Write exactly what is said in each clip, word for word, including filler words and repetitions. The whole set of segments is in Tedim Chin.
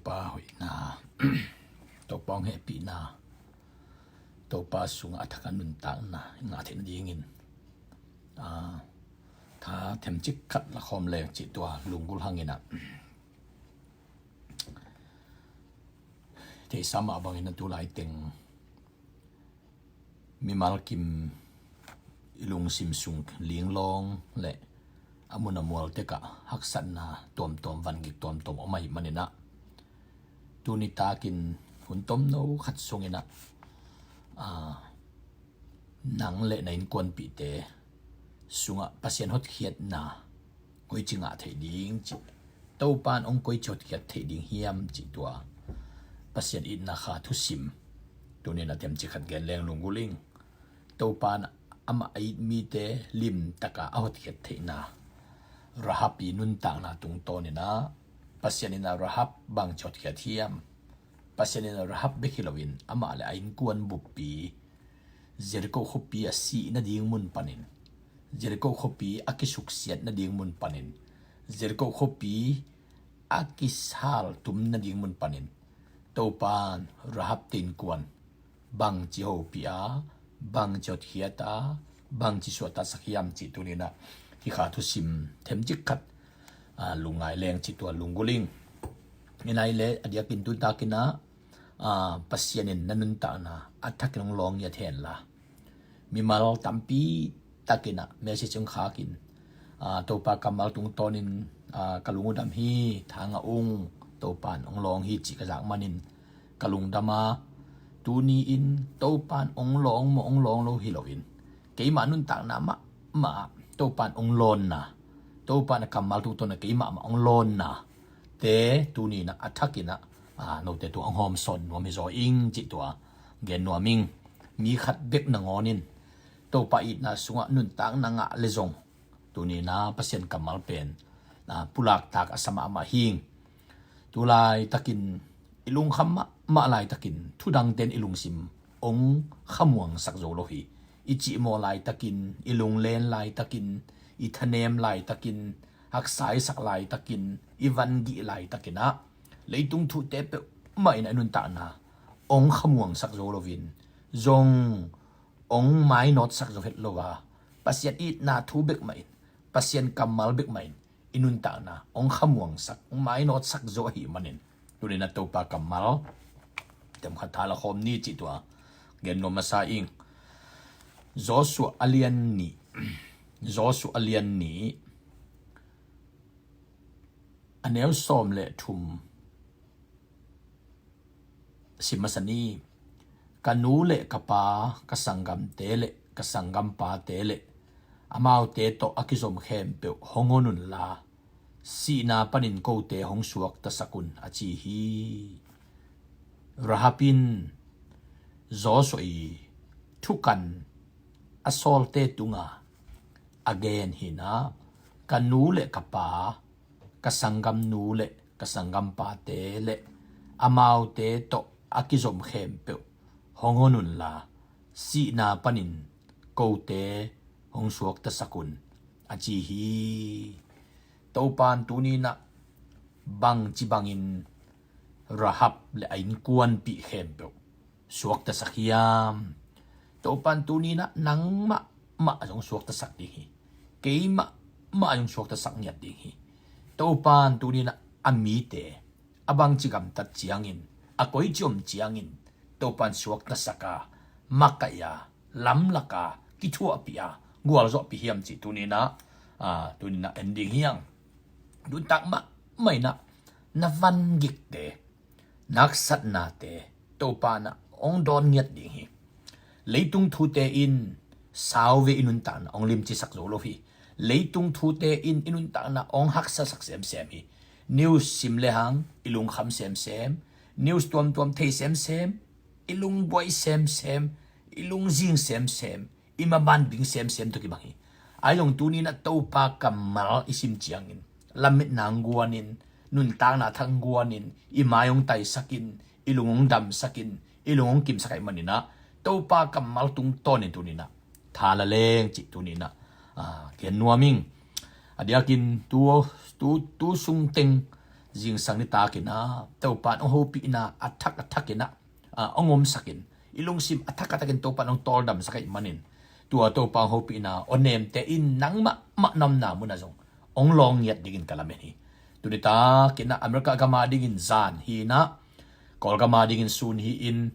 Pa hoihna, Topa hong hehpihna, Topa sungah a thak a nuntakna i ngah theih nadingin, ah, tha themcik khat lakhawm leng cih tua lunggulh hangin ah, theihsa mah bangin a tu laiteng mimal kim i lungsim sung linglawng le a mun a mual tekah haksatna tuamtuam, vangik tuamtuam om ahih manin ah, tuni takin hun tomno khat sungin ah, ah, nang le na innkuanpihte sungah Pasian hotkhiatna koici ngah theih ding cih, Topa in hong koici hotkhiat theih ding hiam cih tua Pasian itna kha thusim tuni in a themcik khat gen leng lunggulh ing. Topa in amah a it mite limtaka a hotkhiat theihna, Rahab i nuntakna tungtawnin ah, Pasian in ah Rahab bangci hotkhiat hiam? Pasian in ah Rahab bek hi loin amah le a innkuan buppi Jericho khuapi a sih nading mun panin, Jericho khuapi a kisuksiat nading mun panin, Jericho khuapi a kisal tum nading mun panin, Topa in Rahab te innkuan bangci hopih a, bangci hotkhiat a, bangci suahtaksak hiam cih tuni in ah hih kha thusim themcik khat, ah, lungngai leng cih tua lunggulh ing. Hi nai le a diakin tuni takin ah, ah, Pasian in na nuntakna a thakin hong lawng ngiat hen la, mimal tampi takin ah message hong khakin, ah, Topa kammal tungtawnin, ah, ka lung uh dam hi, tha ngah ung, Topa in hong lawng hi cih ka zak manin ka lungdam a, tuni in Topa in hong lawng maw hong lawng lo hi loin, keimah nuntakna mahmah ah Topa in hong lawnna, Topa in a kammal tungtawnin keimah mah hong lawnna te tuni in ah a thakin ah, ah, note tungah hong hawmsawn nuam hi zaw ing cih tua gen nuam ing. Mi khat bek nangawnin Topa itna sungah nuntakna ngah le zong, tuni in ah Pasian kammal pen, ah, pulaktak a sa mahmah hi ing. Tu laitakin i lungkham mahmah laitakin thudangte in i lungsim hong khamuangsak zo lo hi. I cihmawh laitakin, i lunglen laitakin, i thanem laitakin, haksa i sak laitakin, i vangih laitakin ah, leitung thute peuhmah in ah i nuntakna hong khamuangsak zo loin, zong hong mainawtsak zo het lo a, Pasian itna thu bek mah in, Pasian kammal bek mah in i nuntakna hong khamuangsak, hong mainawtsak zo ahih manin, tuni in ah Topa kammal themkhat tha lakhawm ni cih tua gen nuam masa ing. Joshua a lian nih, Joshua a lian nih, a neu sawm le thum sim masa ni. Ka nu le ka pa, ka sanggamte le ka sanggampate le amaute tawh a kizom khempeuh hong hon unla, sihna panin kote hong suaktasak un, a ci hi. Rahab in Joshua i thukan a sawlte tungah a gen hi in ah, ka nu le ka pa, ka sanggamnu le ka sanggampate le amaute tawh a kizom khempeuh hong hon unla, sihna panin kote hong suaktasak un, a ci hi. Topa in tuni in ah bangci bangin Rahab le a innkuanpih khempeuh suaktasak hiam? Topa in tuni in ah nang mahmah zong suaktasak ding hi. Kei mahmah zong suaktasak ngiat ding hi. Topa in tuni in ah a mite a bangci gamtat ciangin, a koici om ciangin Topa in suaktasak a, makaih a, lamlak a, kithuahpih a, gualzawhpih hiam cih tuni in ah, ah, tuni in ah en ding hi hang. Nuntak mahmah in ah na vangikte, na haksatnate Topa in ah hong dawn ngiat ding hi. Leitung thute in sauvei i nuntakna hong limcisak zo lo hi. Leitung thute in i nuntakna hong haksasak semsem hi. News sim le hang i lungkham semsem, news tuamtuam thei semsem, i lungbuai semsem, i lungzing semsem, i maban bing semsem tawh kibang hi. Ahi zong tuni in ah Topa kammal i sim ciangin, lametna hong guanin, nuntakna thak hong guanin, i mai hong taisakin, i lung hong damsakin, i lung hong kimsak ahih manin ah, Topa kammal tungtawnin tuni in ah tha la leng cih tuni in ah, ah, gen nuam ing. A diakin tu, tu, tu sung teng Zingsang nitak in ah Topa in hong hopihna a thak a thak in ah, ah, hong omsak in, i lungsim a thak a thak in Topa in hong tawldamsak ahih manin, tua Topa hong hopihna aw nemte in nangmah mah na omna munah zong hong lawng ngiat dingin ka lamen hi. Tuni takin ah America gam a dingin zan hi in ah, Kawlgam a dingin sun hi in,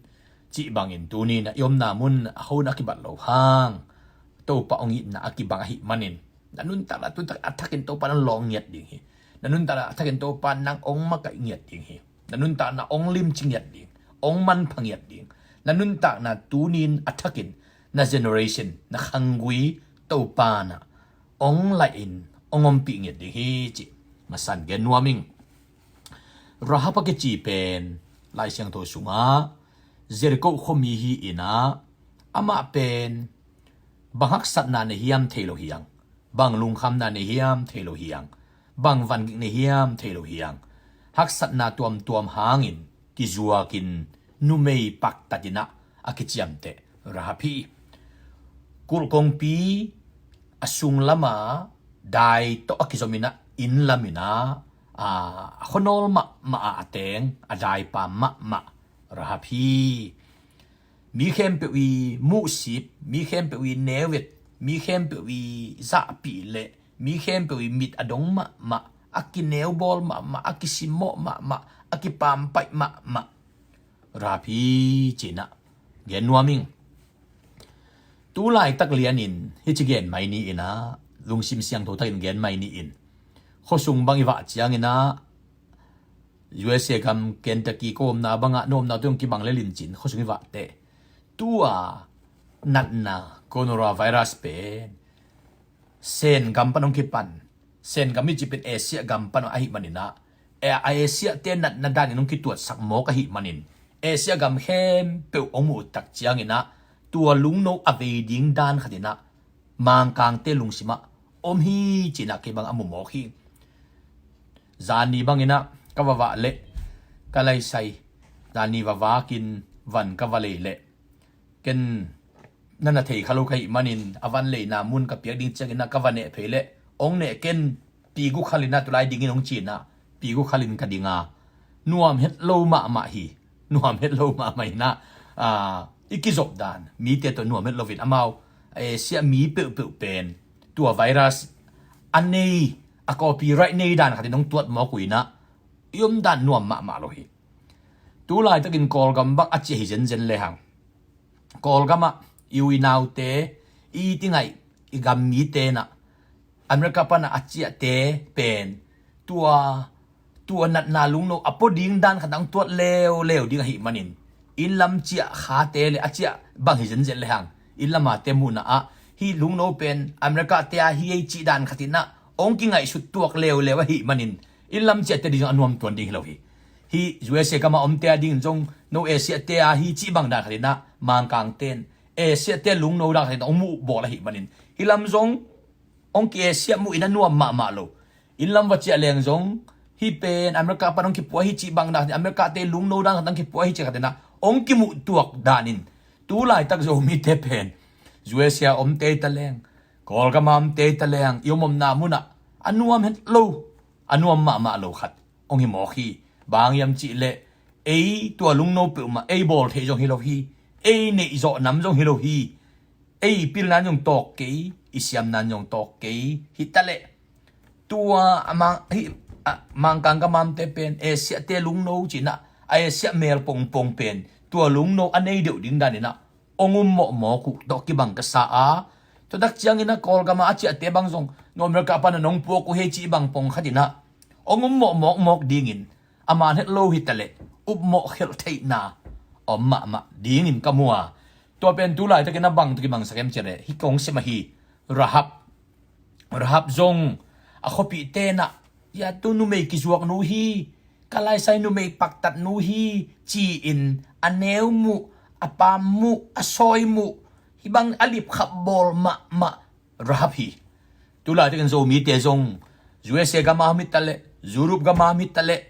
cih bangin tuni in ah i omna mun a hong a kibat lo hang, Topa hong itna a kibang ahih manin, na nuntakna tuni tak a thakin Topa in hong lawng ngiat ding hi. Na nuntakna a thakin Topa in nang hong makaih ngiat ding hi. Na nuntakna hong limci ngiat ding, hong manpha ngiat ding. Na nuntakna tuni in a thakin na generation, na khanggui Topa in ah hong laih in hong ompih ngiat ding hi, cih masa in gen nuam ing. Rahab a kici pen Lai Siangtho sungah Jericho khuami hi in ah, amah pen bang haksatna nei hiam thei lo hi hang, bang lungkhamna nei hiam thei lo hi hang, bang vangik nei hiam thei lo hi hang, haksatna tuamtuam hangin kizuakin numei paktat in ah a kiciamteh Rahab hi. Kulh kongpi a sunglam a dai tawh a kizom in ah, inn lam in ah, a, a khuanawl mahmah a, a teng a daipa mahmah Rahab hi. Mi khempeuh i muhsip, mi khempeuh i neuvet, mi khempeuh i zahpih le mi khempeuh i mit a dong mahmah, a kineubawl mahmah, a kisimmawh mahmah, a kipampaih mahmah Rahab hi, ci in ah gen nuam ing. Tu laitak lianin hici gen mai ni in ah, lungsim siangtho takin gen mai ni in, khuasung bang i vak ciangin ah, U S A gam Kentucky ka omna bangah na omna tawh kibang lel in cin, khuasung i vak teh, tua natna coronavirus pen Sen gam pan hong kipan, Sen gam i cih pen Asia gam pan ahih manin ah, a, Asia te natna danin hong kituatsak mawk ahih manin, Asia gam khempeuh hong muh tak ciangin ah, tua lungno a vei ding dan khat in ah Mangkangte lungsim ah om hi, ci in ah kei bang a mu mawk hi. Zani bangin ah ka va vak leh, ka laisai, zani va vakin van ka va lei leh, ken na na thei kha lo ka hih manin, a van leina mun ka piak ding ciangin ah ka va neh phei leh, hong neh ken, pi guk khal in ah tulai dingin hong ci in ah, pi guk khal in ka ding a, nuam het lo mahmah hi. Nuam het lo mahmah in ah, a, i kizop dan, mite tawh nuam het loin, amau, eh, Asia mi peuhpeuh pen tua virus a nei, a copyright nei dan khatin hong tuat mawk uh in ah, i om dan nuam mahmah lo hi. Tu laitakin Kawlgam bang a ciah hi zenzen le hang, Kawlgam ah i u i naute, i tingaih, i gam mite in ah, America pan a ciahte pen tua, tua natna lungno a pua ding dan khat hong tuat leuleu ding ahih manin, inn lam ciah khate le a ciah bang hi zenzen le hang, inn lam a te muhna ah hih lungno pen America te a hi ei cih dan khat in ah hong kingaihsut tuak leuleu ahih manin, inn lam ciahte ding zong a nuam tuan ding hi lo hi. Hih U S A gam a omte a ding zong, no Asia te a hi cih bang dan khat in ah Mangkangte in Asia te lungno dan khat in ah hong muh bawl ahih manin, hih lam zong hong ki-Asia muh in a nuam mahmah lo. Inn lam va ciah leng zong, hih pen America pan hong kipua hi cih bang dan, America te lungno dan khat hong kipua hi cih khat in ah hong kimuh tuak danin, tu laitak Zomite pen U S A omte hi ta leng, Kawlgam a omte hi ta leng, i om omna mun ah a nuam het lo, a nuam mahmah lo khat hong hi mawk hi. Bang hiam cih leh, ei tua lungno peuhmah ei bawl theih zong hi lo hi. Ei neih zawh nam zong hi lo hi. Ei pilna in zong tawk kei, i siamna in zong tawk kei hi ta leh, tua a Mang, hih, a, Mangkang gam a omte pen Asia te lungno ci in ah, a Asia mel pongpong pen tua lungno a nei deuh ding dan in ah hong um mawkmawk uh tawh kibang ka sa a, tua tak ciangin ah Kawlgam a ciahte bang zong, no America pan a nong puak uh hi ei cih bang pong khat in ah hong um mawkmawk dingin, a man het lo hi ta leh, upmawh khelh theihna om mahmah dingin ka mu a. Tua pen tu laitakin a bang tawh kibangsak hiam cih leh, hih kong sim ahi, Rahab, Rahab zong a khuapihte in ah, "Tua tu numei kizuak nu hi, ka laisai numei paktat nu hi," ci-in a neu muh, a pam muh, a sawi muh, hih bang a lipkhap bawl mahmah Rahab hi. Tu laitakin Zomite zong, U S A gam a om hi ta leh, Europe gam a om hi ta leh,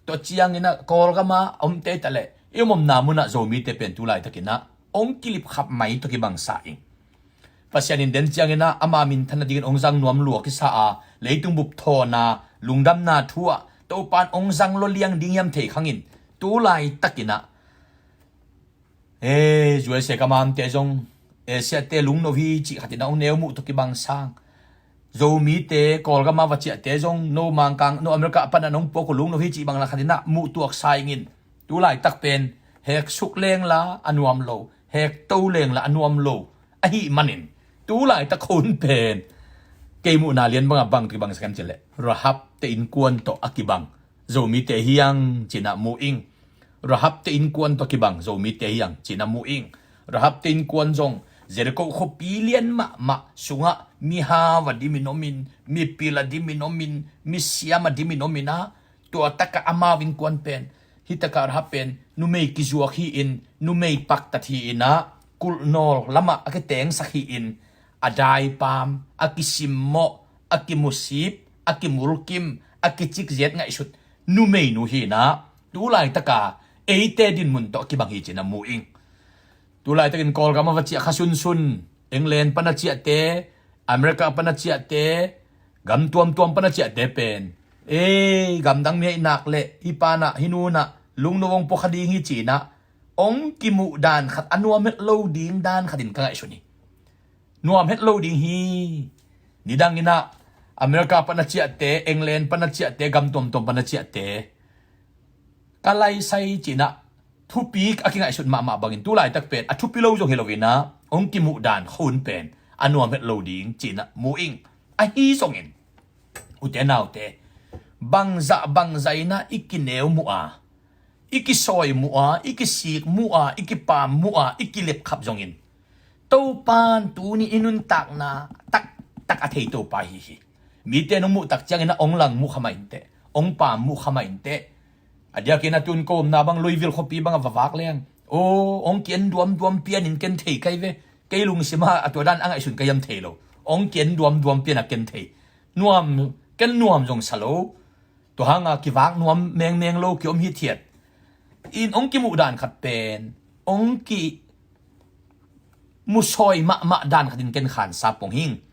tua ciangin ah Kawlgam a omte hi ta leh, i om omna mun ah Zomite pen tu laitakin ah hong kilipkhap mai tawh kibangsa ing. Pasian in den ciangin ah ama minthan nadingin hong zang nuam lua kisa a, leitung bup thawn a, lungdamna thu ah Topan ong zang lo liang ding hiam thei khangin, tu laitakin ah, e, U S A kamamte zong, e, Asia te lungno hi cih khatin ah ong neu muh tawh kibang sang. Zomite Kawlgam a va ciahte zong, no Mangkang, no America pan a nong puak uh lungno hi cih bang la khatin ah muh tuak sa ingin. Tu laitak pen hek suk leng la a nuam lo, hek to leng la a nuam lo ahih manin, tu laitak hun pen kei muhna lian bangah bang tawh kibang sa kan cih leh, Rahab te innkuan tawh a kibang Zomite hi hang ci-in ah mu ing. Rahab te innkuan tawh kibang Zomite hi hang ci-in ah mu ing. Rahab te innkuan zong Jericho khuapi lian mahmah sungah mihau a dimin omin, mipil a dimin omin, misiam a dimin omin ah, tua takah amau innkuan pen, hih takah Rahab pen numei kizuak hi-in, numei paktat hi-in ah, kulhnawl lamah a kitengsak hi-in, a daipam, a kisimmawh, a kimusip, a kimulkim, a kicikziat ngaihsut numeinu hi-in ah, tu laitaka eite dinmun tawh kibang hi ci-in ah mu ing. Tu laitakin Kawlgam a va ciah kha sunsun, England pan a ciahte, America pan a ciahte, gam tuamtuam pan a ciahte pen, ei, gamdang mi ahih nak leh hih pa in ah, hih nu in ah lungno ong pua kha ding hi ci-in ah ong kimuh dan khat, a nuam het lo ding dan khatin ka ngaihsun hi. Nuam het lo ding hi. Nidangin ah America pan a ciahte, England pan a ciahte, gam tuamtuam pan a ciahte, ka laisai ci-in ah thupi a kingaihsut mahmah bangin, tu laitak pen a thupi lo zong hi lo-in ah ong kimuh dan khun pen a nuam het lo ding ci-in ah mu ing. Ahi zongin, ute naute, bangzah bangzah in ah i kineu muh a, i kisawi muh a, i kisik muh a, i kipam muh a, i kilepkhap zongin, Topan tuni i nuntakna taktak a thei Topa hi hi. Mite in ong muh tak ciangin ah ong lang muh kha mah inteh, ong pam muh kha mah inteh. A diakin ah tun ka omna bang Louisville khuapi bang a va vak leng, o, ong ki-en duamduam pianin ken thei kai ve. Kei lungsim ah a tua dan a ngaihsun ka hiam thei lo. Ong ki-en duamduam pian a ken thei. Nuam, ken nuam zong sa lo. Tua hanga kivak nuam mengmeng lo kiom hithiat. In ong kimuh dan khat pen, ong kimusawi mahmah dan khatin ken khansa pong hing.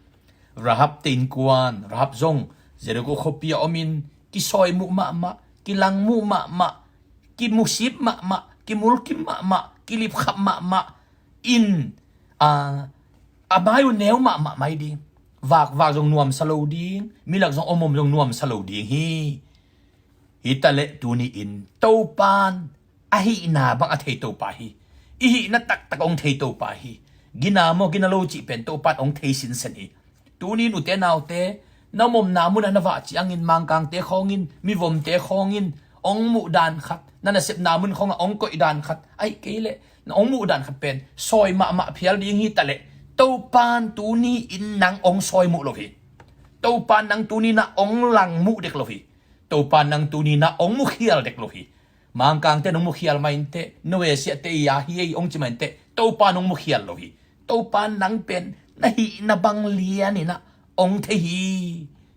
Rahab te innkuan, Rahab zong Jericho khuapi a omin, kisawi muh mahmah, kilang muh mahmah, kimusip mahmah, kimulkim mahmah, kilipkhap mahmah in, a, a mai uh neu mahmah mai ding. Vakvak zong nuamsa lo ding, milak zong omom zong nuamsa lo ding hi. Hi taleh tuni-in Topan a hihna bang a thei Topa hi. I hihna taktak ong thei Topa hi. Gina maw, gina lo cih pen Topan ong thei sinsen hi. Tuni-in ute naute, na omna munah na vah ciangin Mangkangte khawngin, mivomte khawngin ong muh dan khat, na nasepna mun khawngah ong koih dan khat, ahih kei leh na ong muh dan khat pen sawi mahmah phial ding hi taleh, Topan tuni-in nang ong sawi muh lo hi. Topan nang tuni-in ah ong lang muh dek lo hi. Topan nang tuni-in ah ong mukhial dek lo hi. Mangkangte in ong mukhial mah inteh, no Asia te i a hi ei ong ci mah inteh, Topan ong mukhial lo hi. Topan nang pen na hihna bang lianin ah ong thei hi.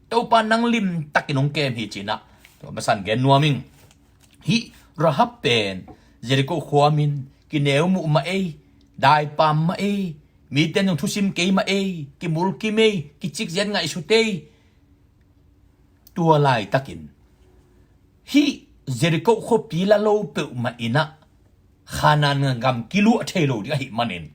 Topan nang limtakin ong kem hi ci-in ah, tua masan gen nuam ing. Hih Rahab pen Jericho khua omin, kineu muh mah ei, daipam mah ei, mite in zong thusim kei mah ei, kimulkim ei, kicikziat ngaihsut ei. Tua laitakin hih Jericho khuapi la lo peuhmah in ah Khanaan gam kiluah thei lo ding ahih manin,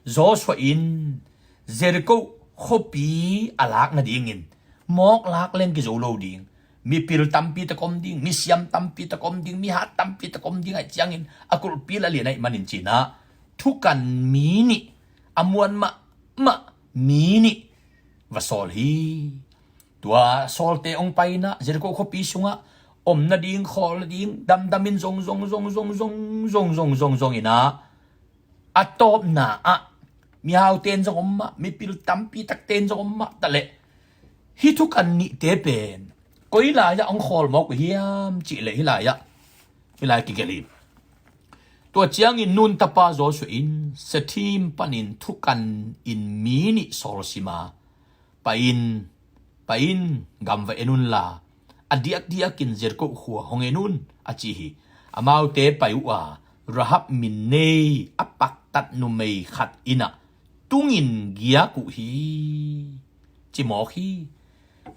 Joshua in Jericho khuapi a lak nadingin mawk lak leng kizo lo ding, mipil tampi tak om ding, misiam tampi tak om ding, mihat tampi tak om ding ahih ciangin a kulhpi la lian ahih manin ci-in ah thukan mi nih, a muan mahmah mi nih va sawl hi. Tua sawlte ong pai-in ah Jericho khuapi sungah om nading, khawl nading damdamin zong zong zong zong zong zong zong zong zong in ah, a tawpna ah mihaute in zong om mah, mipil tampi takte in zong om mah taleh, hih thukan nihte pen koi lai-ah ong khawl mawk uh hiam cih leh, hih lai-ah, hih lai kigelh hi. Tua ciangin Nun tapa Joshua in Shittim panin thukan in mi nih sawlsim a, pai-in, pai-in gam va en unla, a diakdiakin Jericho khua hong en un, a ci hi. Amaute pai uh a, Rahab min nei a paktat numei khat in ah tungin giak uh hi, ci mawk hi.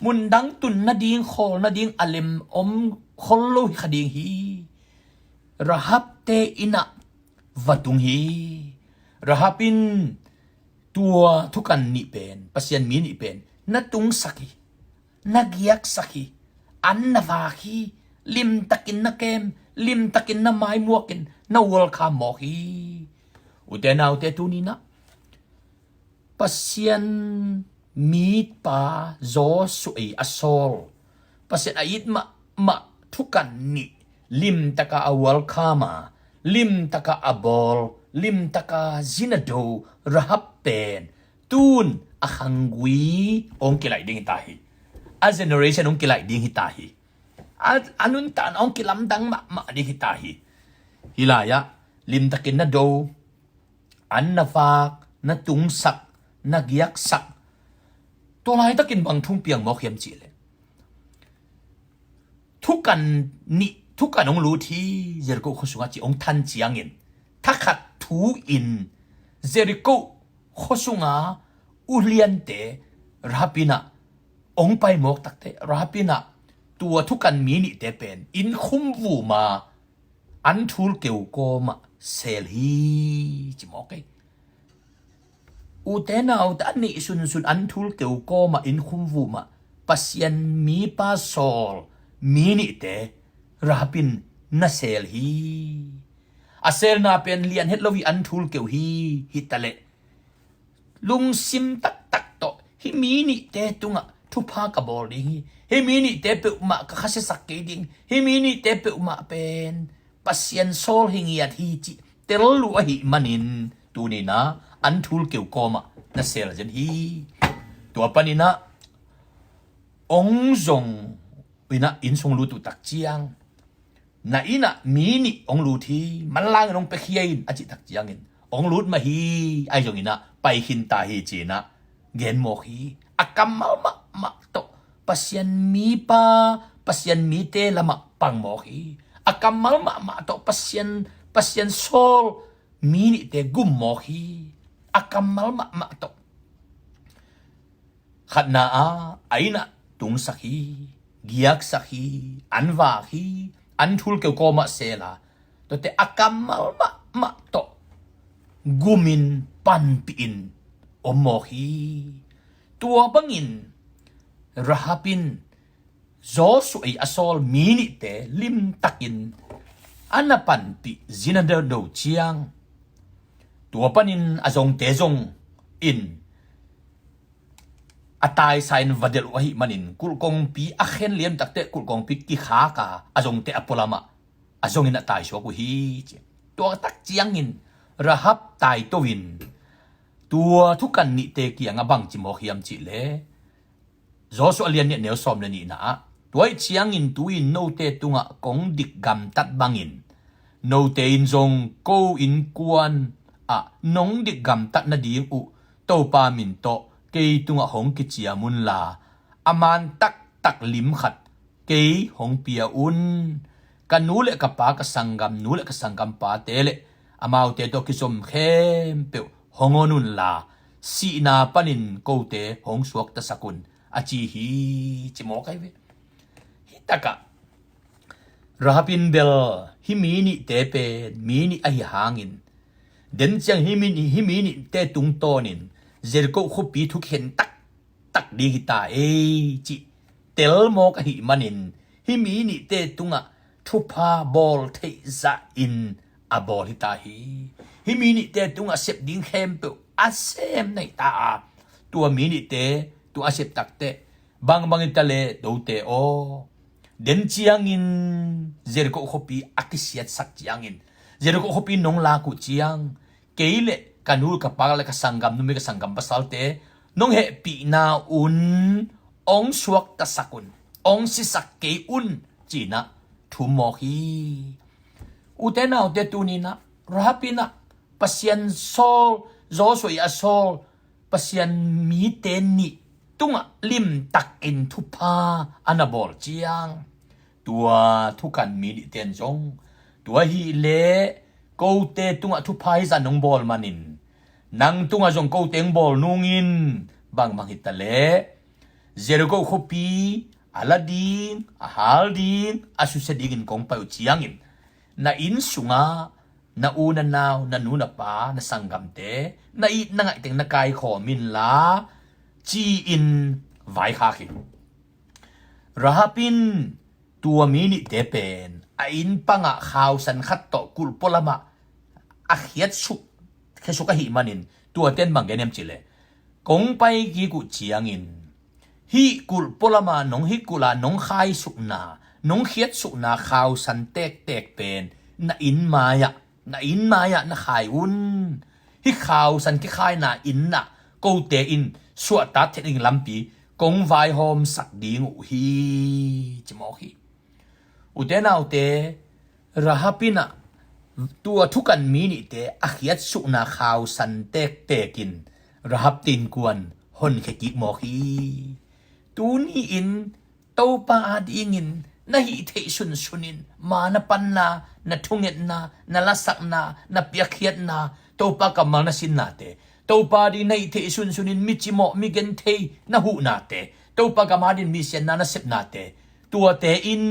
Mundang tun nading, khawl nading a lem om khol lo hi kha ding hi. Rahab te inn ah va tung hi. Rahab in tua thukan nih pen, Pasian mi nih pen na tungsak hi, na giaksak hi, an na vak hi, limtakin na kem, limtakin na maimuakin na welcome mawk hi. Ute naute, tuni-in ah Pasian mipa Joshua a sawl, Pasian a it mahmah thukan nih limtaka a welcome a, limtaka a bawl, limtaka zin a do Rahab pen tun a khanggui hong kilaih ding hi ta hi. A generation hong kilaih ding hi ta hi. A, a nuntakna hong kilamdang mahmah ding hi ta hi. Hih lai-ah limtakin na do, an na vak, na tungsak, na giaksak. Tua laitakin bang thu hong piang mawk hiam cih leh, thukan nih, thukan hong lut hi Jericho khua sungah cih hong than ciangin, thakhat thu-in Jericho khua sunga uliante Rahab inn ah hong pai mawk takteh, Rahab inn ah tua thukan mi nihte pen inn khum vuma an thul keu kawmah sel hi, ci mawk hi. Ute naute, a nih sunsun an thul keu kawmah inn khum vumah Pasian mipa sawl mi nihte Rahab in na sel hi. A selna pen lian het lo hi, an thul keu hi, hi taleh lungsim taktak tawh hih mi nihte tungah thupha ka bawl ding hi. Hih mi nihte peuhmah ka khasiasak kei ding. Hih mi nihte peuhmah pen Pasian sawl hi ngiat hi cih tel lo ahih manin tuni-in ah an thul keu kawmah na sel zen hi. Tua panin ah hong zong inn ah, inn sung lut uh tak ciang, na inn ah mi nih hong lut hi, manlangin hong piakhia in a cih tak ciangin hong lut mah hi, ahi zongin ah pai khin ta hi ci-in ah gen mawk hi. A kammal mahmah tawh Pasian mipa, Pasian mite lamah pang mawk hi. A kammal mahmah tawh Pasian, Pasian sawl mi nihte gum mawk hi. A kammal mahmah tawh. Khatna ah a inn ah tungsak hi, giaksak hi, an vak hi, an thul keu kawmah sel a, tuate a kammal mahmah tawh gumin panpihin om mawk hi. Tua bangin Rahab in Joshua a sawl mi nihte limtakin a na panpih zin a do ciang, tua panin a zongte zong in a taisa in va delh uh ahih manin kulhkongpi a khen lian takteh kulhkongpi kikhak a, a zongte a pualamah a zongin a taisuak uh hi ci. Tua tak ciangin Rahab taito in tua thukan nihte kiangah bang ci mawk hiam cih leh, Joshua a lian nih a neu sawm le nihna ah, tua ahih ciangin tu-in note tungah kong dik gamtat bangin note in zong ko innkuan ah nong dik gamtat nading uh Topa min tawh kei tungah hong kiciam unla, a man taktak lim khat kei hong pia un. Ka nu le ka pa, ka sanggam nu le ka sanggam pate le amaute tawh kizom khempeuh hong hon unla, sihna panin kote hong suaktasak un, a ci hi, ci mawk ahi ve. Hih takah Rahab in bel hih mi nihte pen mi nih ahi hangin, den ciang hih mi nih, hih mi nihte tungtawnin Jericho khuapi thukhen taktak ding hi ta ei cih tel mawk ahih manin, hih mi nihte tungah thupha bawl theih zahin a bawl hi ta hi. Hih mi nihte tungah sep ding khempeuh a sem naih ta a, tua mi nihte tua a sep takteh, bangbang hi ta leh dote aw, den ciangin Jericho khuapi a kisiatsak ciangin, Jericho khuapi nong lak uh ciang, kei le ka nu ka pa le ka sanggam numei, ka sanggam pasalte nong hehpihna un ong suaktasak un, ong sisak kei un, ci-in ah thum mawk hi. Ute naute, tuni-in ah Rahab in ah Pasian sawl, Joshua a sawl Pasian mite nih tungah limtakin thupha a na bawl ciang, tua thukan mi nihte in zong, tua hileh kote tungah thupha hizah nong bawl manin, nang tungah zong kote hong bawl nungin, bangbang hi ta leh Jericho khuapi a la ding, a hal ding, a susia dingin kong pai uh ciangin, na inn sungah na u na nau, na nu na pa, na sanggamte, na it na ngaih teng na kaikhawm inla, ci-in vaikhak hi. Rahab in tua mi nihte pen a inn pangah khausan khat tawh kulh pualamah a khiatsuk, khiatsuk ahih manin, tuate in bang gen hiam cih leh, kong pai kik uh ciangin, hih kulh pualama nong, hih kulh a nong khaisukna, nong khiatsukna khausan tektek pen na inn mai-ah, na inn mai-ah na khai un. Hih khausan kikhaina inn ah kote in suahtak theih ding lampi kong vaihawmsak ding uh hi, ci mawk hi. Ute naute, Rahab in ah tua thukan mi nihte a khiatsukna khausan tektek in Rahab te innkuan honkhia kik mawk hi. Tuni-in Topa adingin na hih theih sunsunin ma na panna, na thungetna, na lasakna, na piakkhiatna, Topa kammal na sinnate, Topa ading na hih theih sunsunin mi cimawh, mi genthei na huhnate, Topa gam ading mi siatna na sepnate, tuate in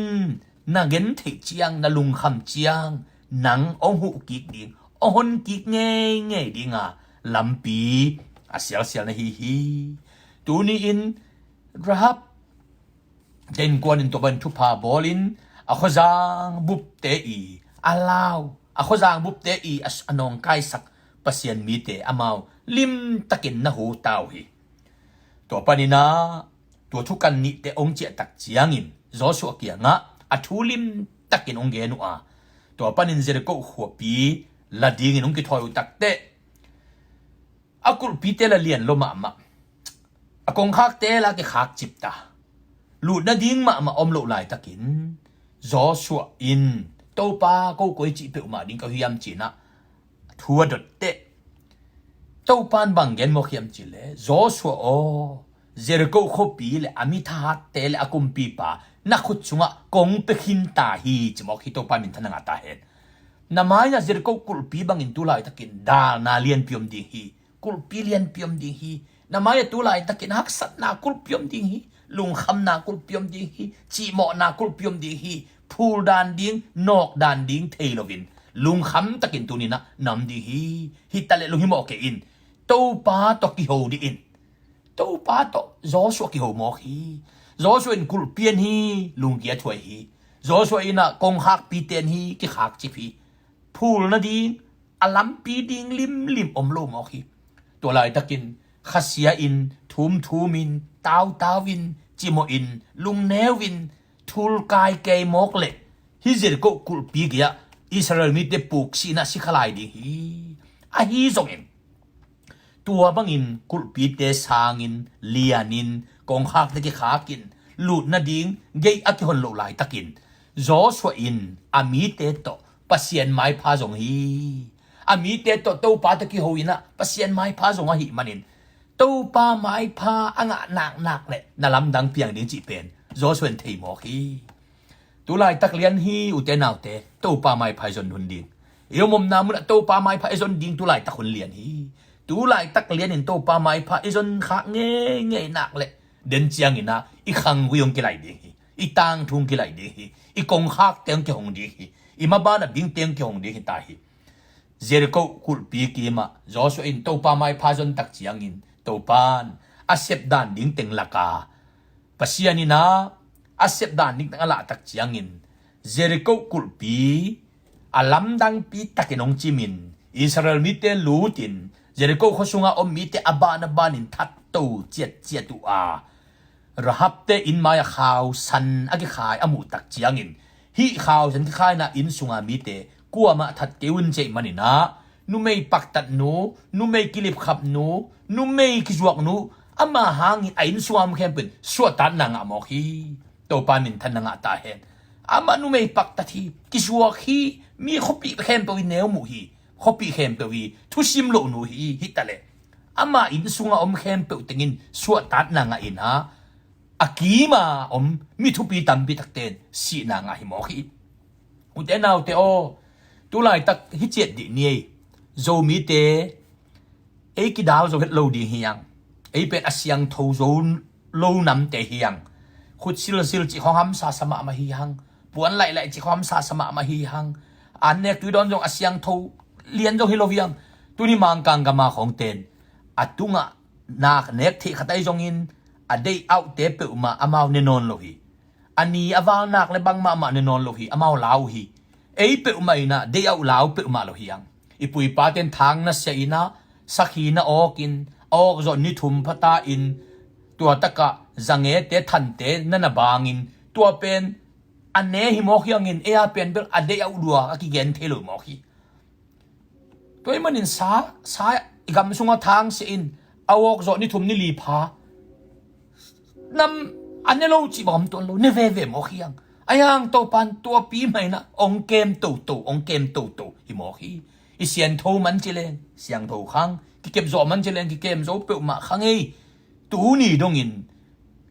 na gentheih ciang, na lungkham ciang, nang hong huh kik ding, hong hon kik ngeingei dinga lampi a sialsial na hi hi. Tuni-in Rahab te innkuan in tua bangin thupha bawlin a khuazang bupte i a lau, a khuazang bupte i a, a nawngkaisak Pasian mite amau limtakin na hu ta uh hi. Tua panin ah tua thukan nihte hong ciahtak ciangin Joshua kiangah a thu limtakin hong gen uh a, tua panin Jericho khuapi la dingin hong kithawi uh takteh, a kulhpite la lian lua mahmah, a kongkhakte la kikhak cipta, lut nading mahmah om loh laitakin Joshua in, Topa, ko koi cih peuhmah ding ka hiam, ci-in ah thu a dot teh, Topa in bang gen mawk hiam cih leh, Joshua aw, Jericho khuapi le a mi thahatte le a kumpipa na khut sungah kong pia khin ta hi, ci mawk hi. Topa minthan na ngah ta hen. Na mai-ah Jericho kulhpi bangin tu laitakin dalna lianpi om ding hi. Kulhpi lianpi om ding hi. Na mai-ah tu laitakin haksatna kulhpi om ding hi. Lungkhamna kulhpi om ding hi. Cihmawhna kulhpi om ding hi. Phul dan ding, nawk dan ding thei loin lungkham takin tuni-in ah na om ding hi. Hi taleh lunghimawh kei in. Topa tawh kiho dih in. Topa tawh Joshua kiho mawk hi. Joshua in kulhpi en hi, lungkia thuai hi. Joshua in ah kongkhakpite en hi, kikhak cip hi. Phul nading, a lampi ding limlim om lo mawk hi. Tua laitakin khasia in, thumthum in, tautau in, cimawh in, lungneu in, thulkai kei mawk leh hih Jericho kulhpi gei-ah Israel mite puksihna sikhalai ding hi. Ahi zongin tua bangin kulhpite sangin, lianin, kongkhakte kikhakin, lut nading gei a kihon loh laitakin Joshua in a mite tawh Pasian maipha zong hi. A mite tawh Topa tawh kiho in ah Pasian maipha zong ahih manin, Topa maipha a ngah naknak le na lamdang piang ding cih pen Joshua in thei mawk hi. Tu laitak lian hi, ute naute, Topa maipha i zon hun ding. I om omna munah Topa maipha i zon ding tu laitak hun lian hi. Tu laitak lianin Topa maipha i zon khak ngeingei nak le, den ciangin ah i khanggui hong kilai ding hi. I tangthu hong kilai ding hi. I kongkhakte hong kihong ding hi. I maban a bingte hong kihong ding hi ta hi. Jericho kulhpi kimah Joshua in Topa maipha zon tak ciangin, Topa in a sep dan ding teng laka Pasian in ah a sep dan ding teng a lah tak ciangin, Jericho kulhpi a lamdangpi takin hong cimin, Israel mite lutin, Jericho khua sungah om mite a ban a banin thatto ciatciat uh a, Rahabte inn mai-ah khausan a kikhai a muh tak ciangin, hih khausan kikhaina inn sunga mite kuamah that kei un, ci ahih manin ah, numei paktatnu, numei kilipkhapnu, numei kizuaknu, ama hangin a inn sunga om khempeuh in suahtakna ngah mawk hi. Topa minthan na ngah ta hen. Amah numei paktat hi, kizuak hi, mi khuapih khempeuh i neu muh hi, khuapih khempeuh i thusim lohnu hi, hi taleh ama inn sunga om khempeuh tengin suahtakna ngah in ah, a kima om mi thupi tampi takte in sihna ngah hi mawk hi. Ute naute aw, tu laitak hi ciat dih ni ei. Zomite ei kidal zo het lo ding hi hang. Ei pen a siangtho zo lo namte hi hang. put silsil cih khawng hamsa sa mahmah hi hang. Puan laih laih cih khawng hamsa sa mahmah hi hang. An nek tui dawn zong a siangtho lian zong hi lo hi hang. Tuni Mangkang gama khawng ten a tungah nak nek theih khat ahi zongin a deih auhte peuhmah amau ne nawn lo hi. A ni a val nak le bang mahmah ne nawn lo hi, amau lau hi. Ei peuhmah in ah deih auh lau peuhmah lo hi hang. I pu i pa ten thang nasia in ah sakhi na awk in, a awk zawh ni thum phata in tua takah zangete thante na na bangin tua pen a ne hi mawk hi hangin ei a pen bel a deih auh lua a kigen thei lo mawk hi. Tua ahih manin sa, sa i gam sungah thang sia in a awk zawh ni thum ni li pha nam a ne lo cih bang om tuan lo, ne veve mawk hi hang. Ahi hang Topan tuapi mah in ah ong kem toto, ong kem toto hi mawk hi. I siangtho man ci leng siangtho khang, kikep zawh man ci leng kikem zo peuhmah khang ei. Tuni dongin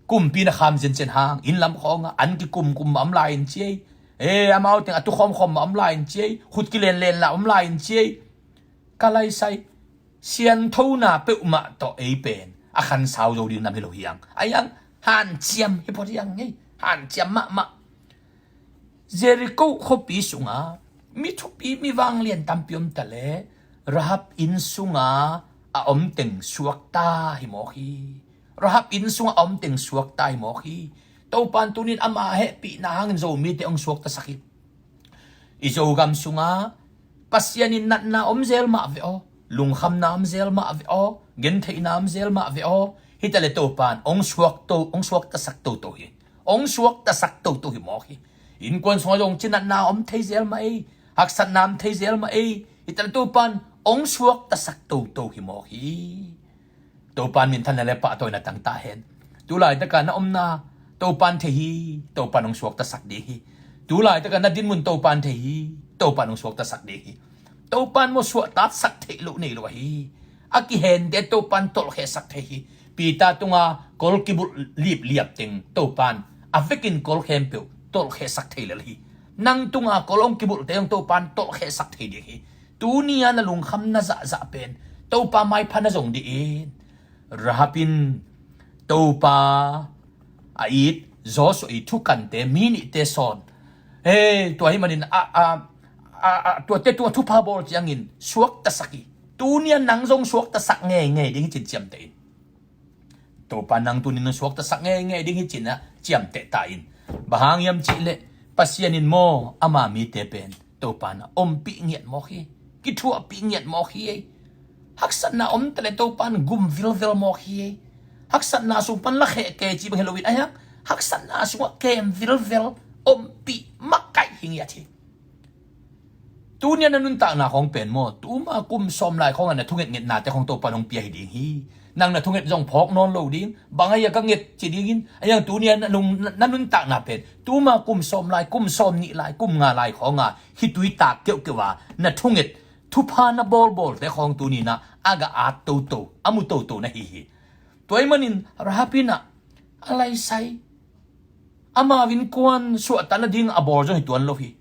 kumpi na kham zianzian hang, inn lam khawngah an kikumkum mah om lai in ci ei. E, amau teng a tukhawmkhawm mah om lai in ci ei. Khut kilenlen lah om lai in ci ei. Ka laisai, siangthona peuhmah tawh ei pen a khansau zo ding nam hi lo hi hang. Ahi hang hanciam hi phot hi hang ei. Hanciam mahmah. Jericho khuapi sungah mi thupi mi vanglian tampi om ta leh Rahab inn sungah a om teng suakta hi mawk hi. Rahab inn sungah a om teng suakta hi mawk hi. Topan tunin ama hehpihna hangin Zomite hong suaktasak hi. I Zogam sungah Pasian in natna om zel mah ve aw, lungkhamna om zel mah ve aw, gentheihna om zel mah ve aw. Hi ta leh Topan hong suak to, hong suaktasak toto hi. Hong suaktasak toto hi mawk hi. Innkuan sungah zong cinatna om thei zel mah ei, haksatna om thei zel mah ei. Hi ta leh Topan hong suaktasak toto hi mawk hi. Topan minthanna le pahtawina tang ta hen. Tu laitakah na omna Topan thei hi. Topan hong suaktasak ding hi. Tu laitakah na dinmun Topan thei hi. Topan hong suaktasak ding hi. Topan maw suahtatsak theih loh nei lo ahi. A kihente Topan tolhkhehsak thei hi. Peter tunga kol kibulh lipliap teng Topan a vekin kol khempeuh tolhkhehsak thei lel hi. Nang tunga kol hong kibulhte hong Topan tolhkhehsak thei ding hi. Tuni-a na lungkham na zahzah pen Topa maipha na zong dih in. Rahab in Topa a it Joshua i thukante mi nihte sawn. He, tua ahih manin a, a, a, a, tuate tua thupha bawl ciangin suaktasak hi. Tuni-a nang zong suaktasak ngeingei ding hi cin ciamteh in. Topa nang tunin hong suaktasak ngeingei ding hi cin ah ciamteh ta in. Bang hang hiam cih leh Pasian in maw ama mite pen Topa na ompih ngiat mawk hi. Kithuahpih ngiat mawk hi ei. Haksatna om ta leh Topa na gum vilvel mawk hi ei. Haksatna sung pan lakheh kei ci bang hi loin ahi hang haksatna sungah kem vilvel ompih makaih hi ngiat hi. Tuni-a na nuntakna khawng pen maw tuma kum sawm lai khawngah na thungetngetnate khawng Topa nong pia hi ding hi. Nang na thunget zong phawk nawn lo ding. Bang ahi a ka nget ci dingin ahi hang tuni-a na nung, na, na nuntakna pen tuma kum sawm lai, kum sawm nih lai, kum nga lai khawngah khitui tak keuhkeuh a na thunget thupha na bawlbawlte khawng tuni-in ah a gah at toto, a mu toto na hi hi. Tua ahih manin Rahab in ah a laisai amau innkuan suahtak nading a bawl zong hi tuan lo hi.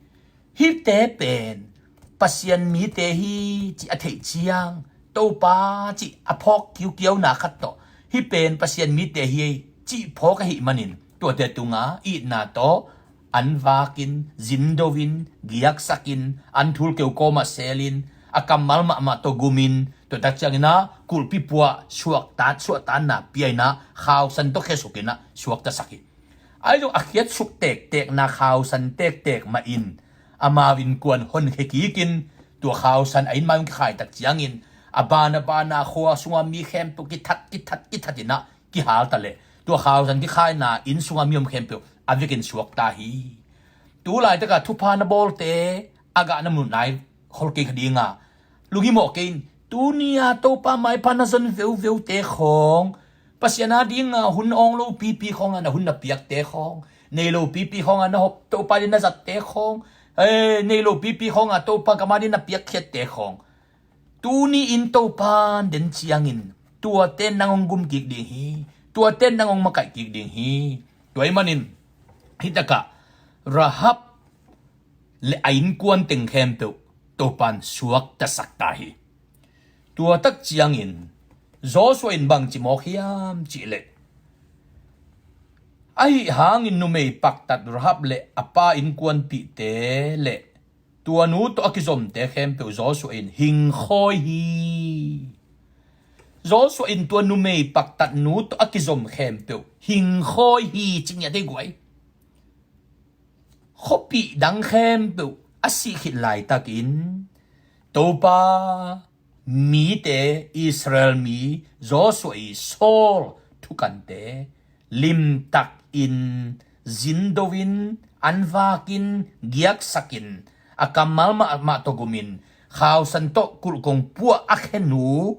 Hihte pen Pasian mite hi cih a theih ciang Topa cih a phawk kiukiauna khat tawh hih pen Pasian mite hi ei cih phawk ahih manin tuate tungah itna tawh an vakin, zindo in, giaksakin, an thulkeu kawmah selin, a kammal mahmah tawh gumin, tua tak ciangin ah kulhpi puah suaktat, suahtatna pia in ah khausan tawh khesukin ah suaktasak hi. Ahi zong a khiatsuk tektekna khausan tektek mah in amau innkuan honkhia kikin tua khausan a inn mai hong kikhai tak ciangin a ban a ban a khua sunga mi khempeuh kithat kithat kithat in ah kihal ta leh tua khausan kikhaina inn sunga mi om khempeuh a vekin suakta hi. Tu laitakah thupha na bawlte a gah na mu nai khol kei kha dinga lunghimawh kei in. Tuni-a Topa maipha na zon veuveute khawng, Pasian a dinga hun awng lopipi khawnga na hun na piakte khawng, nei lopipi khawnga na hop Topa din na zatte khawng, eh, nei lopipi khawnga Topa gam a din na piakkhiatte khawng, tuni-in Topa den ciangin tuate nang hong gum kik ding hi. Tuate nang hong makaih kik ding hi. Tua ahih manin hitakah Rahab le a innkuan teng khempeuh Topan suaktasak ta hi. Tua tak ciangin Joshua in bang ci mawk hiam cih leh Ahi hangin numei paktat Rahab le a pa innkuanpihte le tua nu tawh a kizomte khempeuh Joshua in hingkhawi hi. Joshua in tua numei paktat nu tawh a kizom khempeuh hingkhawi hi, ci ngiat ei guai. Khuapih dang khempeuh a sih khit laitakin Topa mite, Israel mi Joshua i sawl thukante limtakin zindo in, anvakin, giaksakin, a kammal mahmah tawh gumin, khausan tawh kulhkong puah a khen uh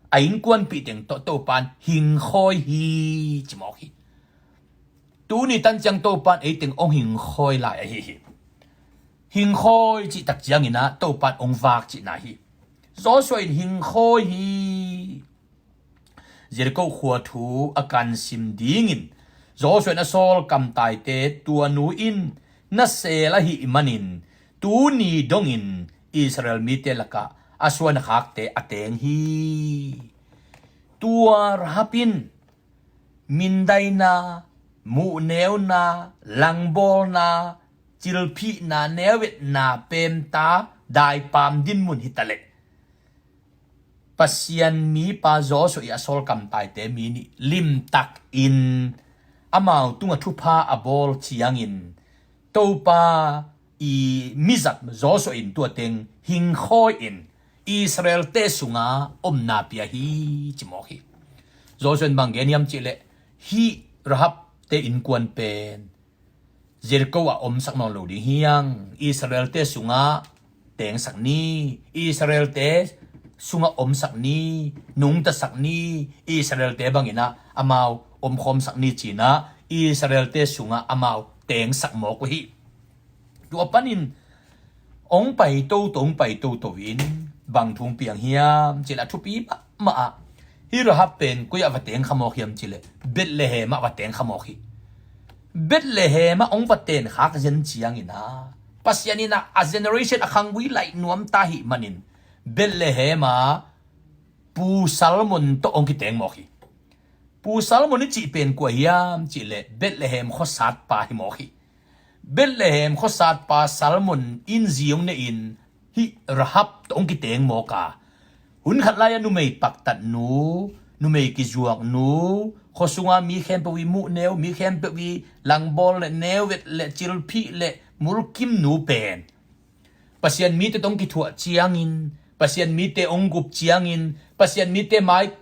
a innkuanpih teng tawh Topan hingkhawi hi, ci mawk hi. Tuni tan ciang Topan ei teng hong hingkhawi lai ahi hi. Hingkhawi cih tak ciangin ah Topan hong vak cihna hi. Joshua in hingkhawi hi. Jericho khua thu a kansim dingin Joshua in a sawl kamtaite tua nu in na sel ahih manin tuni dongin Israel mite lakah a suan a khakte a teng hi. Tua Rahab in mindaina, muhneuna, langbawlna, cilphihna, neuetna, pemta, daipam dinmun hitaleh Pasian mipa Joshua i a sawl kamtaite mi nih limtakin amau tungah thupha a bawl ciangin Topa i mizat Joshua in tua teng hingkhawi in Israel-te sunga omna pia hi, ci mawk hi. Joshua in bang gen hiam cihleh, hih Rahab-te innkuan pen Jericho ah omsak nawn lo ding hi hang, Israel-te sungah tengsak ni, Israel-te sungah omsak ni, nungtasak ni, Israel-te bangin ah amau omkhawmsak ni ci-in ah Israel-te sungah amau tengsak mawk uh hi. Tua panin hong pai toto, hong pai toto in bang thu hong piang hiam cihleh a thupi mahmah ah, hih Rahab pen koi ah va teng kha mawk hiam cihleh Bethlehem ah va teng kha mawk hi. Bethlehem ah hong va ten khak zen ciangin ah Pasian in ah a generation a khanggui laih nuam ta hih manin Bethlehem ah Pu Salmon tawh hong kiteng mawk hi. Pu Salmon i cih pen kua hiam cihleh Bethlehem khuasatpa hi mawk hi. Bethlehem khuasatpa Salmon in zi hong neih in hih Rahab tawh hong kiteng mawk a, hun khat lai-ah numei paktat nu, numei kizuak nu, khuasunga mi khempeuh i muhneu, mi khempeuh i langbawl le neuet le cilphih le mulkim nu pen Pasian mite tawh hong kithuah ciangin, Pasian mite hong gup ciangin, Pasian mite mai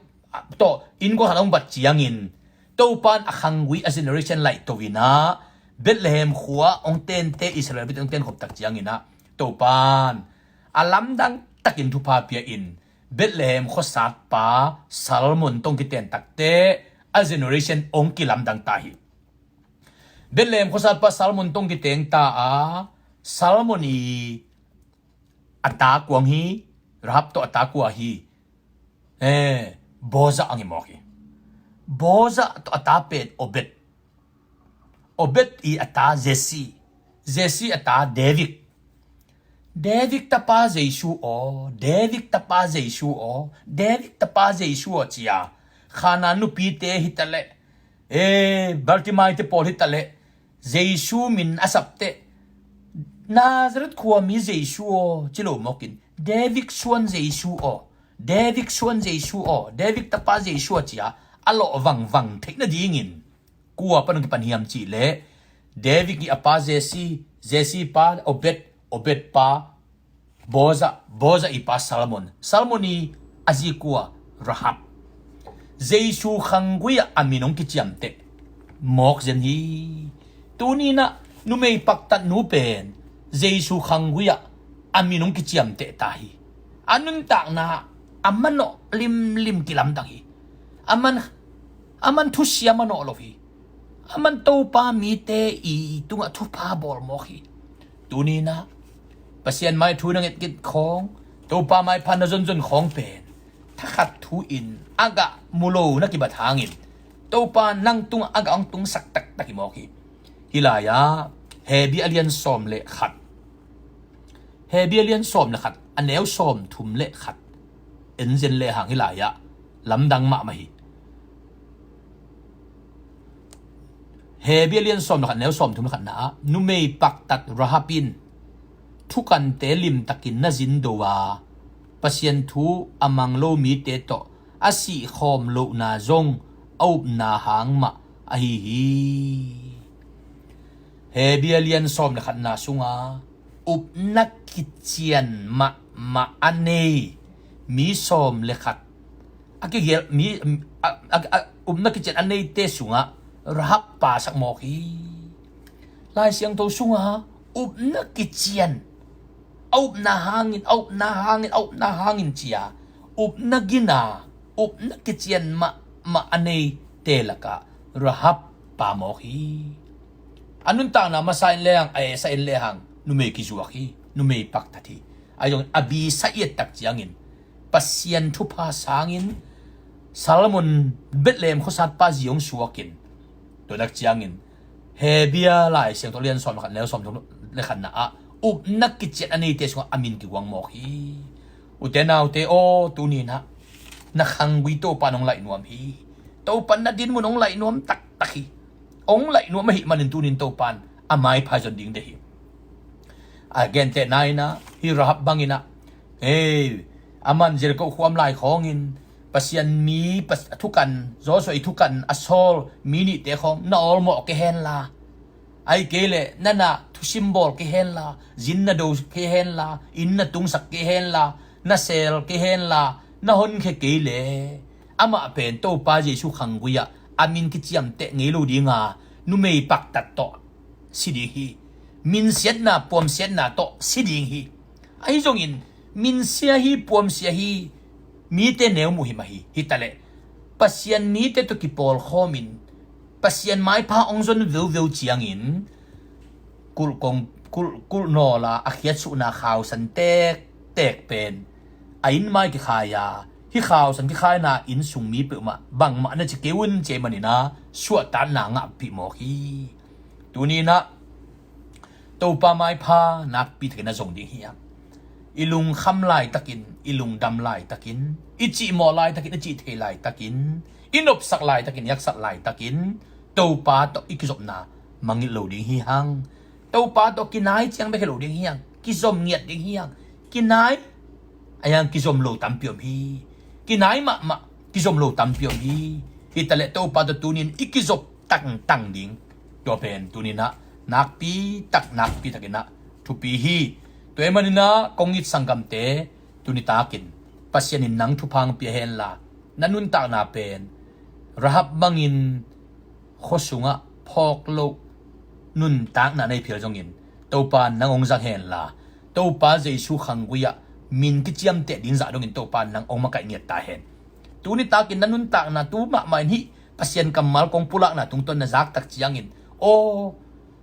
tawh innkuan khat hong bat ciangin, Topan a khanggui a generation laih to in ah Bethlehem khua hong tente Israel mite hong tenkhop tak ciangin ah Topan a lamdang takin thupha pia in Bethlehem khuasatpa Salmon tawh hong kiten takteh a generation hong kilamdang ta hi. Bethlehem khuasatpa Salmon tawh hong kiteng ta a, Salmon i a ta kua hi, Rahab tawh a ta kua hi, eh, Boaz a ngi mawk hi. Boaz tawh a ta pen Obed, Obed i a ta Jesse, Jesse a ta David. David tapa Jesu aw, David tapa Jesu aw, David tapa Jesu aw, ci-a Khanaan nupite hitaleh, eh, Bartimai-te pawl hitaleh Jesu min a sapteh, Nazareth khuami Jesu aw, ci lo mawkin, David suan Jesu aw, David suan Jesu aw, David tapa Jesu aw, ci-a a lawh vangvang theih nadingin kua pan hong kipan hiam cihleh, David i a pa Jesse, Jesse pa Obed, Obed pa Boaz, Boaz i pa Salmon, Salmon i a zi kua Rahab. Jesu khanggui ah a min hong kiciamteh mawk zen hi. Tuni in ah numei paktat nu pen Jesu khanggui ah a min hong kiciamteh ta hi. A nuntakna a manawh limlim kilamdang hi. A man, a man thusia manawh lo hi. A man Topa mite i tungah thupha bawl mawk hi. Tuni in ah Pasian mai thu na ngetnget khawng, Topa mai pha na zonzon khawng pen thakhat thu in a gah mu lo na kibat hangin Topa nang tungah a gah hong tungsak taktak hi mawk hi. Hih lai-ah Hebru a lian sawm le khat, Hebru a lian sawm le khat, a neu sawm thum le khat en zen lehang hih lai-ah lamdang mahmah hi. Hebru lian sawm le khat neu sawm thum le khatna ah numei paktat Rahab in thukante limtakin na zindo a, Pasian thu a mang lo mite tawh a sihkhawm lohna zong a upna hang mah ahi hi. Hebru lian sawm le khatna sunga upna kician mahmah a nei mi sawm le khat a kigel mi a, a, a, upna kician a neite sungah Rahab pasak mawk hi. Lai Siangtho sunga upna kician a upna hangin, a upna hangin, a upna hangin cia upna gina, upna kician mahmah a neite lakah Rahab pa mawk hi. A nuntakna masa in lehang, a esa in lehang numei kizuak hi, numei paktat hi. A zong a bisa i et tak ciangin Pasian thupha sangin Salmon Bethlehem khuasatpa zi hong suakin, tua tak ciangin Hebru Lai Siangtho lian sawm le khat neu sawm thum le khatna ah upna kician a neite sungah a min kiguang mawk hi. Ute naute aw, tuninah na khanggui Topan hong laih nuam hi. Topan na dinmun hong laih nuam taktak hi. Hong laih nuam ahih manin tunin Topan a maipha zon ding deh hi. A gentehna inah hi Rahab banginah, hei, a man Jericho khuam lai khawngin Pasian mi, Pas-, a thukan, Joshua i thukan a sawl mi nihte khawng na awlmawh kei henla, ahi kei leh na na thusim bawl kei henla, zin na do kei henla, inn na tungsak kei henla, na seel kei henla, na honkhia kei leh amah pen Topa Jesu khanggui ah a min kiciamteh ngei lo dinga numei paktat tawh si ding hi. Minsiatna puamsiatna tawh si ding hi. Ahi zongin minsia hi, puamsia hi, mite neu muh hi mah hi. Hitaleh Pasian mite tawh kipawlkhawmin Pasian maipha hong zon veuveu ciangin kulh kong, kulh, kulh nawla a khiatsuhna khausan tektek pen a inn mai kikhai a, hih khausan kikhaina inn sung mi peuhmah bangmah na ci kei un ci ahih maninah suahtakna ngahpih mawk hi. Tuninah Topa maipha nakpi takin a zong ding hiam? I lungkham laitakin, i lungdam laitakin, i cihmawh laitakin, i cihthei laitakin, i nopsak laitakin, i haksat laitakin Topa tawh i kizopna mangngilh lo ding hi hang. Topa tawh kinai ciang bek hi lo ding hi hang. Kizom ngiat ding hi hang. Kinai a hiang kizom lo tampi om hi. Kinai mahmah kizom lo tampi om hi. Hitaleh Topa tawh tunin i kizop tangtang ding, tua pen tuninah nakpi tak, nakpi takinah thupi hi. Tua ahih maninah kong it sanggamte, tunitakin Pasian in nang thupha hong pia henla, na nuntakna pen Rahab bangin khua sungah phawk loh nuntakna nei phial zongin Topa nang hong zang henla, Topa Jesu khanggui ah min kiciamteh ding zah dongin Topa nang hong makaih ngiat ta hen. Tunitakin na nuntakna tu mahmah in hih Pasian kammal kong pulakna tungtawn na zak tak ciangin, aw,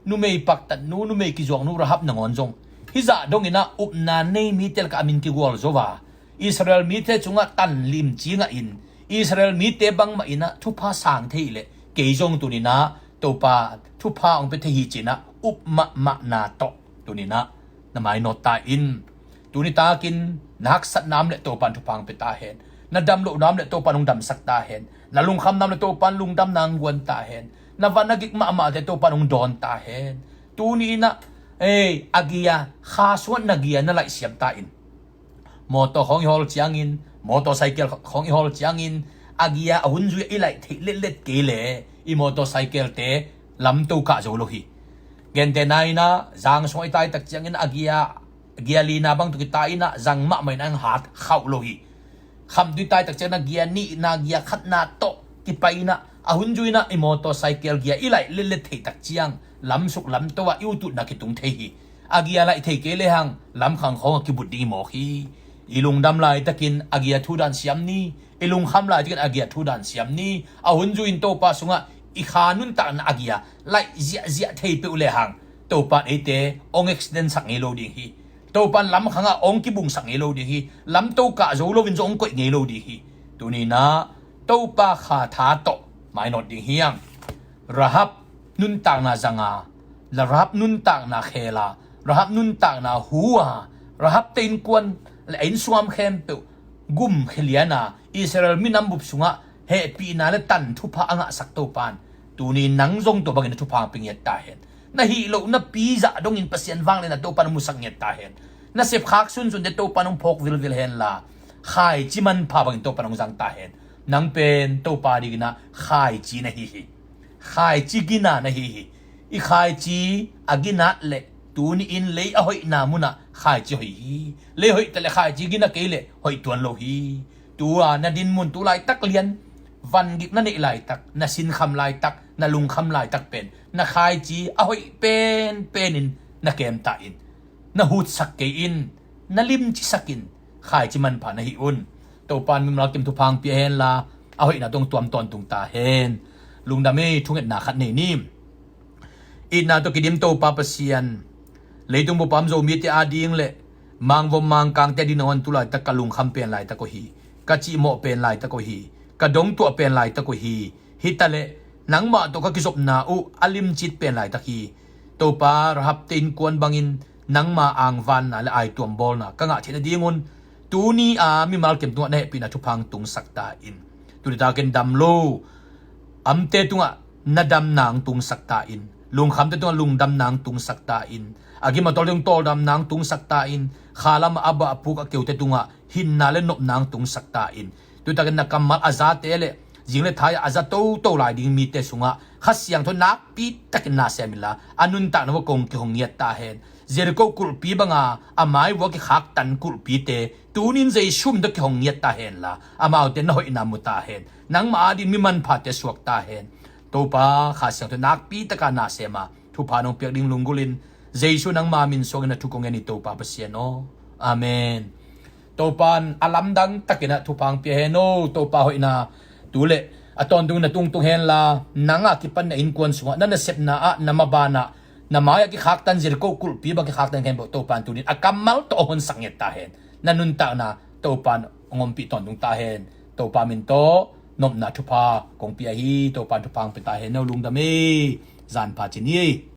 numei paktatnu, numei kizuaknu Rahab nangawn zong hih zah donginah upna nei mite lakah a min kigual zo a, Israel mite cungah tan limci ngahin Israel mite bangmah inah thupha sang thei leh kei zong tuninah Topa thupha hong pia thei hi cinah up mahmahna tawh tuninah na mainawt ta in. Tunitakin na haksatna om leh Topan thupha hong pia ta hen. Na damlohna om leh Topan hong damsak ta hen. Na lungkhamna om leh Topan lungdamna hong guan ta hen. Na va na gik mahmahte Topan hong dawn ta hen. Tuni inah, ei, a gia, kha sungah na gia na laihsiam ta in. Mawtaw khawng i hawl ciangin, mawtawsaikel khawng i hawl ciangin a gia a hun zui i laih theih letlet kei leh i mawtawsaikelte lamto kah zo lo hi. Gentehna inah zang sungah i tai tak ciangin a gia, gia lina bang tuk i tai inah zang mahmah inah hat khauh lo hi. Khamtui tai tak ciangin a gia nihna, gia khatna tawh kipai inah a hun zui inah i mawtawsaikel gia i laih letlet theih tak ciang lamsuk lamto ah i ututna kitung thei hi. A gia laih thei kei lehang lamkhang khawng a kibut ding i mawk hi. I lungdam laitakin a gia thu dan siam ni. I lungkham laitakin a gia thu dan siam ni. A hun zui in Topa sungah i kha nuntakna a gia laih ziahziah thei peuh lehang Topa in eite hong accident sak ngei lo ding hi. Topa in lamkhangah hong kibungsak ngei lo ding hi. Lamto kah zo loin zong hong koih ngei lo ding hi. Tuninah Topa kha tha tawh mainawt ding hi hang. Rahab nuntakna zanga, Rahab nuntakna khela, Rahab nuntakna hua, Rahab te innkuan le a innsuam khempeuh gum kheliana Israel minam bup sungah hehpihna le tan thupha a ngahsak Topan Tuni nang zong tua bangin na thupha hong pia ngiat ta hen. Na hih loh na pi zah dongin Pasian vangliatna Topa nong musak ngiat ta hen. Na sepkhak sunsunte Topa nong phawk vilvil hen la, khaici manpha bangin Topa nong zang ta hen. Nang pen Topa dingin ah khaici na hi hi. Khaici gina na hi hi. I khaici a ginat leh tuni in lei a hoihna munah khaici hoih hi. Lei hoih ta leh khaici gina kei leh hoih tuan lo hi. Tua na dinmun tu laitak lian, vangik na neih laitak, na sinkham laitak, na lungkham laitak pen na khaici a hoih penpen in na kemtah in, na hutsak kei in, na limcisak in, khaici manpha na hih un. Topa in mimal kim thupha hong pia hen la, a hoihna tawh tuam tawntung ta hen. Lungdam ei, thungetna khat nei ni. Itna tawh kidim Topa Pasian, leitung bup a om Zomite ading leh mangvom mangkangte ading nangawn tu laitak ka lungkham pen laitak uh hi. Ka cihmawh pen laitak uh hi. Ka dongtuah pen laitak uh hi. Hi ta leh nangmah tawh ka kizopna uh a limcit pen laitak hi. Topa, Rahabte innkuan bangin nangma angvanna leh aituam bawlna ka ngah theih nadingun tuni a mimal kim tungah na hehpihna thupha hong tungsak ta in. Tuni takin dam lo amte tungah na damna hong tungsak ta in. Lungkhamte tungah lungdamna hong tungsak ta in. A gim a tawlte tung tawldamna hong tungsak ta in. Khalam a bah a puk a keute tungah hinna leh nopna hong tungsak ta in. Tuni takin na kammal a zate leh zing leh thai-ah a za toto lai ding mite sungah Kha Siangtho nakpi takin na sem inla, a nuntakna uah kong kihong ngiat ta hen. Jericho kulhpi banga a mai uah kikhaktan kulhpite tuni in Jesu min tawh kihong ngiat ta hen la, amaute na hoihna mu ta hen. Nangma ading mi manphate suak ta hen. Topa, Kha Siangtho nakpi taka na sem a, thupha nong piak ding lunggulhin, Jesu nangma min suangin na thu kong ngen hi Topa Pasian aw. Amen. Topa in a lamdang takin ah thupha hong pia hen aw. Topa hoihna tu leh a tawntungin na tungtung hen la, nang a kipan na innkuan sungah, na nasepna ah, na maban ah, na mai-ah kikhaktan Jericho kulhpi bang kikhaktan khempeuh Topa in tuni in a kammal tawh hong honsak ngiat ta hen. Na nuntakna Topa in hong ompih tawntung ta hen. Topa min tawh nopna thupha kong pia hi. Topa in thupha hong pia ta hen aw. Lungdam ei. Zan pha ci ni ei.